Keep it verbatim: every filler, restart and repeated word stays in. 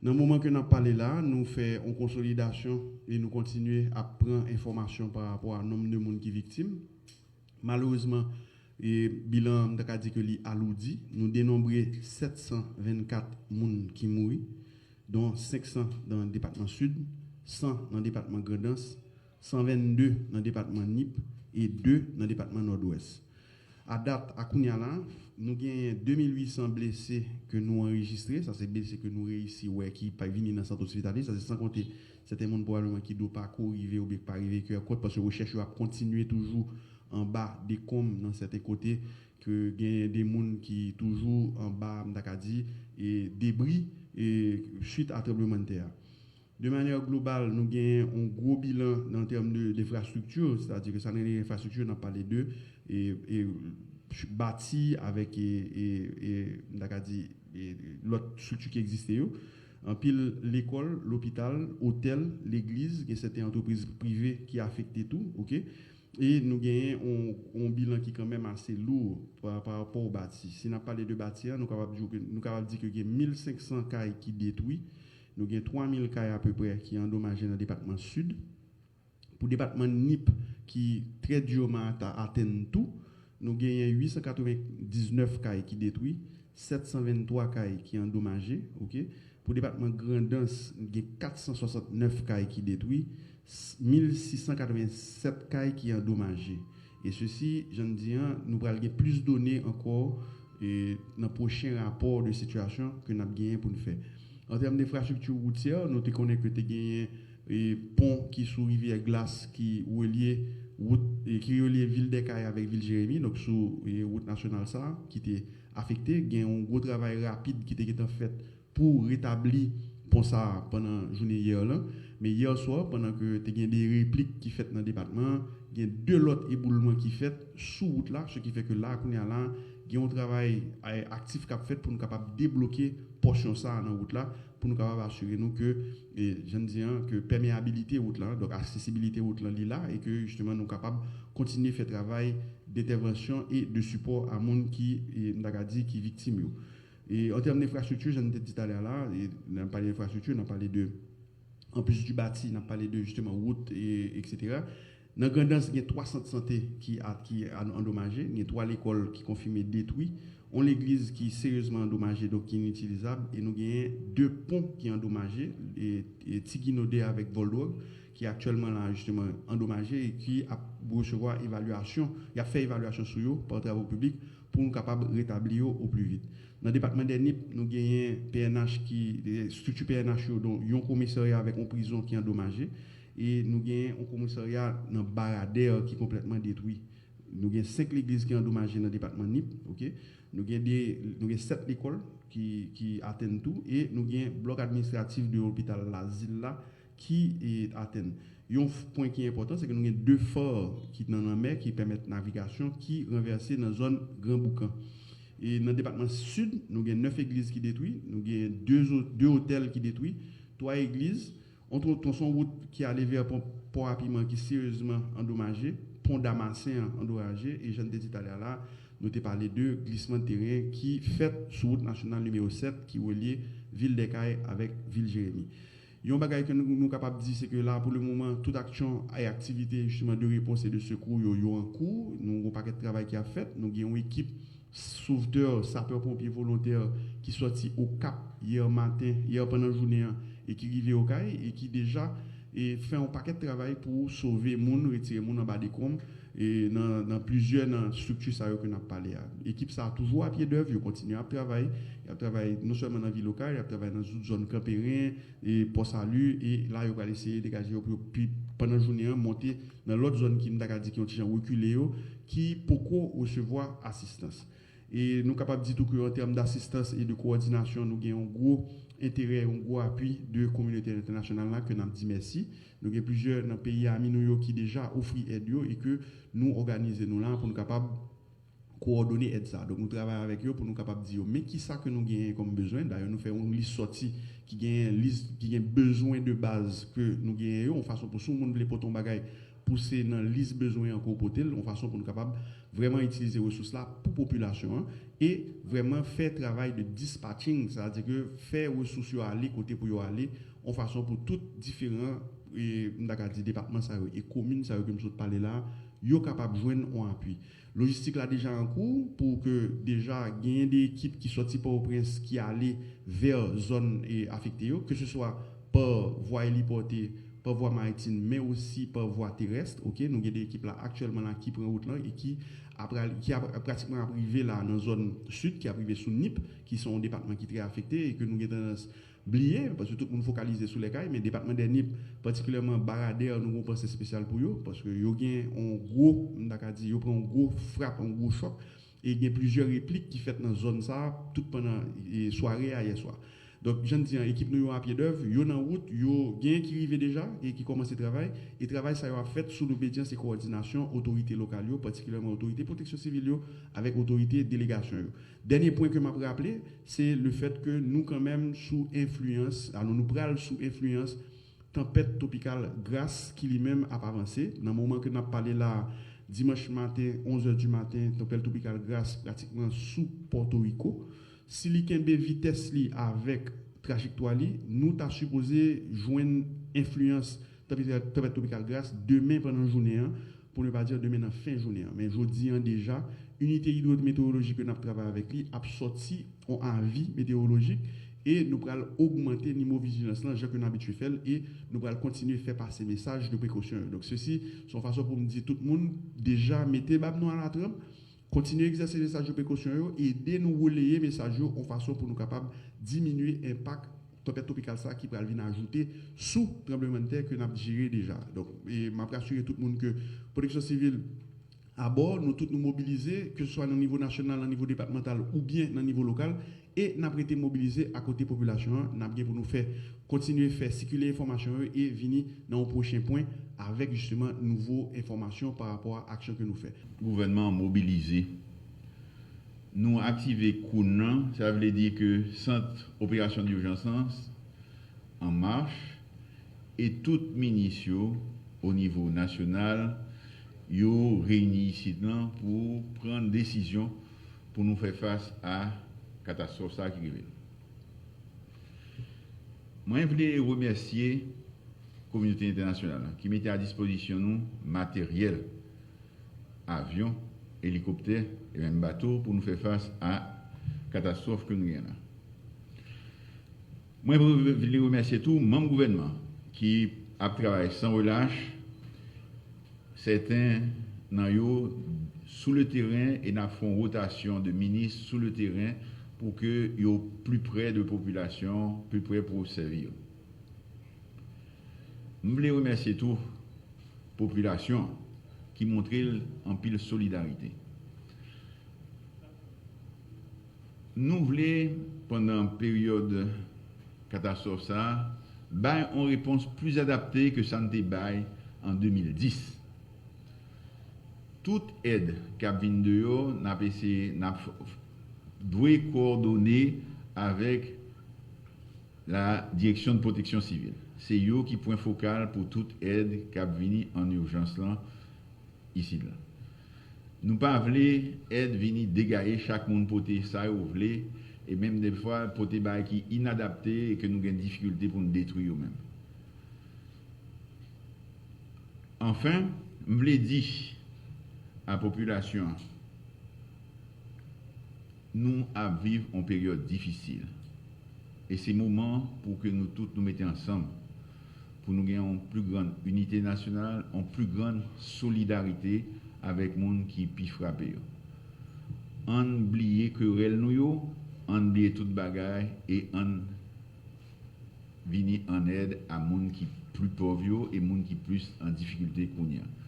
Nan moman ke n ap pale la, nou fè yon konsolidasyon e nou kontinye ap pran enfòmasyon pa rapò a nonm de moun ki viktim. Malerezman, e bilan an, m ta ka di ke li aloudi. Nou denonbre sèt san vennkat moun ki mouri, don senk san nan depatman Sid, san nan depatman Grandans, san vennde nan depatman Nip e de nan depatman Nòdwès. A dat, a kounye a la, nou genyen de mil uit san blese ke nou anrejistre, sa se blese ke nou reyisi wè ki pa vini nan sant ospitali, sa se san konte sèten moun pwobableman ki dwe pa ko rive oubyen ki pa rive Kèkòt, paske rechèch yo ap kontinye toujou anba dekonm nan sèten kote, ke genyen de moun ki toujou anba, m ta ka di, e debri, e swit a tranblemanntè a. De manyè global, nou genyen yon gwo bilan nan tèm de, de enfrastrikti, sètadi ke sa nou rele enfrastrikti, n ap pale de e, e, bati avèk, e, e, e, m ta ka di, e, lòt estrikti ki egziste yo. Anpil lekòl, lopital, otèl, legliz, gen sèten antrepriz prive ki afekte tou, oke? E nou genyen yon, yon bilan ki kanmenm ase lou pa, pa rapò o bati. Si n ap pale de bati a, nou kapab di ke, nou kapab di ke gen mil senk san kay ki detwi, nou gen twa mil kay apeprè ki andomaje nan depatman Sid. Pou depatman Nip, ki trè diman ata-, atenn tou, nou genyen uit san katrevendiznèf kay ki detwi, sèt san venntwa kay ki andomaje, oke? Pou depatman Grandans, gen kat san swasantnèf kay ki detwi, s-, mil sis san katrevennsèt kay ki andomaje. E sesi, jan n di an, nou pral gen plis done ankò, e, nan pwochen rapò de sitiyasyon ke n ap genyen pou n fè. An tèm de enfrastrikti woutyè, nou te konnen ke te genyen, e, pon ki sou rivyè Glas ki relye wout, e, ki relye vil Dèkay avèk vil Jeremi, donk sou, e, wout nasyonal sa a, ki te afekte. Gen yon gwo travay rapid ki te gentan fèt pou retabli pon sa a pandan jounen yè lan. Men yè swa, pandan ke te gen de replik ki fèt nan depatman an, gen de lòt eboulman ki fèt sou wout la, se ki fè ke la, kounye a la, gen yon travay, e, aktif k ap fèt pou nou kapab debloke pòsyon sa a nan wout la, pou nou kapab asire nou ke, e, jan n di an, ke pèmeyabilite wout la, donk aksesibilite wout la, li la, e ke, jisteman, nou kapab kontinye fè travay dentèvansyon e de sipò a moun ki, e, m ta ka di, ki viktim yo. E an tèm enfrastrikti, jan n te di talè a la, e n ap pale enfrastrikti, n ap pale de, anplis di bati, n ap pale de, jisteman, wout, e, etsetera. Nan Grandans, gen twa sant sante ki a-, ki an-, andomaje, gen twa lekòl ki konfime detwi, yon legliz ki seryezman andomaje, donk ki initilizab, e nou genyen de pon ki andomaje, e, e Ti Gino de avèk Vòldwòg, ki aktyèlman la, jisteman, andomaje e ki ap resevwa evalyasyon, y ap fè evalyasyon sou yo pa Travo Piblik pou nou kapab retabli yo o pli vit. Nan depatman dè Nip, nou genyen P N H ki, estrikti P N H yo, don yon komisarya avèk yon prizon ki andomaje, e nou genyen yon komisarya nan Baradè ki konplètman detwi. Nou gen senk legliz ki andomaje nan depatman Nip, oke? Nou gen de, nou gen sèt lekòl ki, ki atenn tou, e nou gen blòk administratif de lopital Lazil la ki, e, atenn. Yon f-, pwen ki enpòtan, se ke nou gen de fò ki nan lanmè ki pèmèt navigasyon ki ranvèse nan zòn Gran Boukan. E nan depatman Sid, nou gen nèf egliz ki detwi, nou gen de zo-, de otèl ki detwi, twa egliz, yon tro-, twonson wout ki ale vè pon, pò a piman ki seryezman andomaje, pon Damasen an andomaje, e jan n te di talè a la, nou te pale de glisman de teren ki fèt sou wout nasyonal nimewo sèt ki relye vil Dèkay avèk vil Jeremi. Yon bagay ke nou, nou kapab di, se ke la, pou le moman, tout aksyon e aktivite, jisteman, de repons e de sekou yo, yo an kou. Nou gen yon pakèt travay ki ap fèt. Nou gen yon ekip sovtè, sapè ponpye volontè ki sòti Okap yè maten, yè pandan jounen an, e ki rive Okay, e ki deja, e fè yon pakèt travay pou sove moun, retire moun anba dekonm, e nan, nan plizyè nan estrikti sa yo ke n ap pale a. Ekip sa a toujou a pye dèv, yo kontinye ap travay, y ap travay non sèlman nan vil Okay, y ap travay nan tout zòn Kanperen, e Pò Sali, e la yo pral eseye degaje yo pou yo pi, pandan jounen an, monte nan lòt zòn ki, m ta ka di, ki yon ti jan rekile yo, ki poko resevwa asistans. E nou kapab di tou ke an tèm dasistans e de kowòdinasyon, nou gen yon gwo enterè, yon gwo apui de kominote entènasyonal la ke n ap di mèsi. Nou gen plizyè nan peyi ami nou yo ki deja ofri èd yo e ke nou òganize nou la pou nou kapab kowòdone èd sa. Donk, nou travay avèk yo pou nou kapab di yo, men kisa ke nou genyen kòm bezwen. Dayè, nou fè yon lis sòti ki genyen lis, ki gen bezwen de baz ke nou genyen yo, yon fason pou si yon moun vle pote yon bagay, pouse nan lis bezwen an ke w pote l, yon fason pou nou kapab vrèman itilize resous la pou popilasyon an e vrèman fè travay de dispatching, sètadi ke fè resous yo ale kote pou yo ale, yon fason pou tout diferan, e, m ta ka di depatman sa yo e komin sa yo ke m sot pale la, yo kapab jwenn yon apui. Lojistik la deja an kou pou ke deja genyen de ekip ki sòti Pòtoprens ki ale vè zòn, e, afekte yo, ke se swa pa vwa elipòte, pa vwa maritim, men osi pa vwa terès, oke? Nou gen de ekip la aktyèlman la ki pran wout lan e ki ap, ki ap, pratikman ap rive la nan zòn sid, ki ap rive sou Nip, ki se yon depatman ki trè afekte e ke nou gen tandans bliye, paske tout moun fokalize sou Lèkay, men depatman dè Nip, patikilyèman Baradè, nou gen yon panse espesyal pou yo, paske yo gen yon gwo, m ta ka di, yo pran yon gwo frap, yon gwo chòk, e gen plizyè replik ki fèt nan zòn sa a, tout pandan, e, sware a yè swa. Donk, jan n di an, ekip nou yo a pye dèv, yo nan wout, yo genyen ki rive deja e ki kòmanse travay, e travay sa yo ap fèt sou lobedyans e kowòdinasyon otorite lokal yo, patikilyèman otorite pwoteksyon sivil yo, avèk otorite delegasyon yo. Dènye pwen ke m ap raple, se le fèt ke nou kanmenm sou enfliyans, alò nou pral sou enfliyans tanpèt twopikal Gras ki li menm ap avanse. Nan moman ke n ap pale la, dimanch maten, onz è di maten, tanpèt twopikal Gras pratikman sou Pòtoriko. Si li kenbe vitès li avèk trajektwa li, nou ta sipoze jwenn enfliyans tanpèt, tanpèt twopikal Gras demen pandan jounen an, pou ne pa di demen nan fen jounen an. Men jodi an deja, inite idwometewolojik ke n ap travay avèk li ap sòti yon avi metewolojik e nou pral ogmante nivo vijilans lan jan ke n abitye fè l e nou pral kontinye fè pase mesaj de prekosyon yo. Donk, sesi se yon fason pou m di tout moun deja mete bab nou alatranp, kontinye egzèse mesaj de prekosyon yo, ede nou releye mesaj yo yon fason pou nou kapab diminye enpak tanpèt twopikal sa a ki pral vin ajoute sou tranblemanntè ke n ap jere deja. Donk, e m ap rasire tout moun ke Pwoteksyon Sivil abò, nou tout nou mobilize, ke se swa nan nivo nasyonal, nan nivo depatmantal oubyen nan nivo lokal, e n ap rete mobilize akote popilasyon an. N ap gen pou nou fè, kontinye fè sikile enfòmasyon yo e vini nan yon pwochen pwen avèk jisteman nouvo enfòmasyon pa rapò a aksyon ke nou fè. Gouvènman an mobilize. Nou aktive koun nan, sa vle di ke sant operasyon dijans lan an mach e tout minis yo o nivo nasyonal yo reyini isit lan pou pran desizyon pou nou fè fas a katastwòf sa a ki rive nou. Mwen vle remèsye kominote entènasyonal lan ki mete a dispozisyon nou materyèl, avyon, elikoptè e menm bato pou nou fè fas a katastwòf ke nou gen la. Mwen vle remèsye tou manm gouvènman ki ap travay san relach. Sèten nan yo sou le teren e n ap fè yon wotasyon de minis sou le teren pou ke yo pli prè de popilasyon, pli prè pou obsève yo. M vle remèsye tou popilasyon an ki montre l anpil solidarite. Nou vle, pandan peryòd katastwòf sa a, bay yon repons pli adapte ke sa n te bay an de mil dis. Tout èd k ap vin deyò, n ap eseye, n ap f-, f-, dwe kowòdone avèk la Direction de Protection Civile. Se yo ki pwen fokal pou tout èd k ap vini an ijans lan isit la. Nou pa vle èd vini degaye, chak moun pote sa yo vle, e menm defwa pote bagay ki inadapte e ke nou gen difikilte pou n detwi yo menm. Anfen, m vle di a popilasyon an, nou ap viv yon peryòd difisil. E se moman pou ke nou tout nou mete ansanm, pou nou gen yon pli grann inite nasyonal, yon pli grann solidarite avèk moun ki pi frape yo. Ann bliye kerèl nou yo, ann bliye tout bagay e ann vini an èd a moun ki pli pòv yo e moun ki plis an difikilte kounye a.